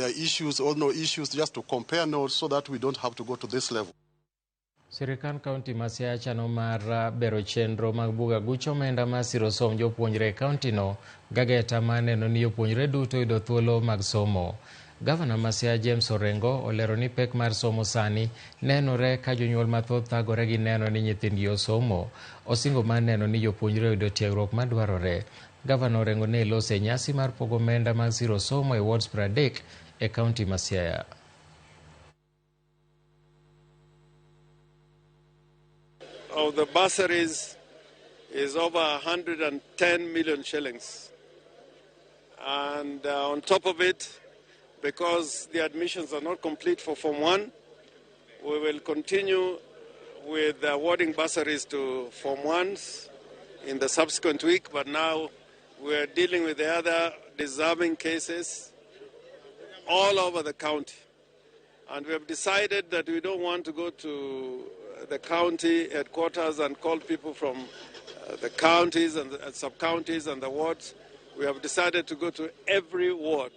there are issues or no issues, just to compare notes so that we don't have to go to this level. Sirikand kaunti ma Siaya chano mar bero chenro mag buga guch omenda mar siro somb jopuonjre e kauntino gageta mar neno ni jopuonjre duto yudo thuolo mag somo. Gavana ma Siaya James Orengo olero ni pek mar somo sani nenore ka jonyuol mathoth thagore gi neno ni nyithindgi osomo. Osingo mar neno ni jopuonjre oyudo tiegruok madwarore. Gavana Orengo ne loso e nyasi mar pogo omenda mag siro somo e wards 30 e kaunti ma Siaya. Of the bursaries is over 110 million shillings. And on top of it, because the admissions are not complete for Form 1, we will continue with awarding bursaries to Form 1s in the subsequent week, but now we are dealing with the other deserving cases all over the county. And we have decided that we don't want to go to the county headquarters and call people from the counties and the sub-counties and the wards. We have decided to go to every ward.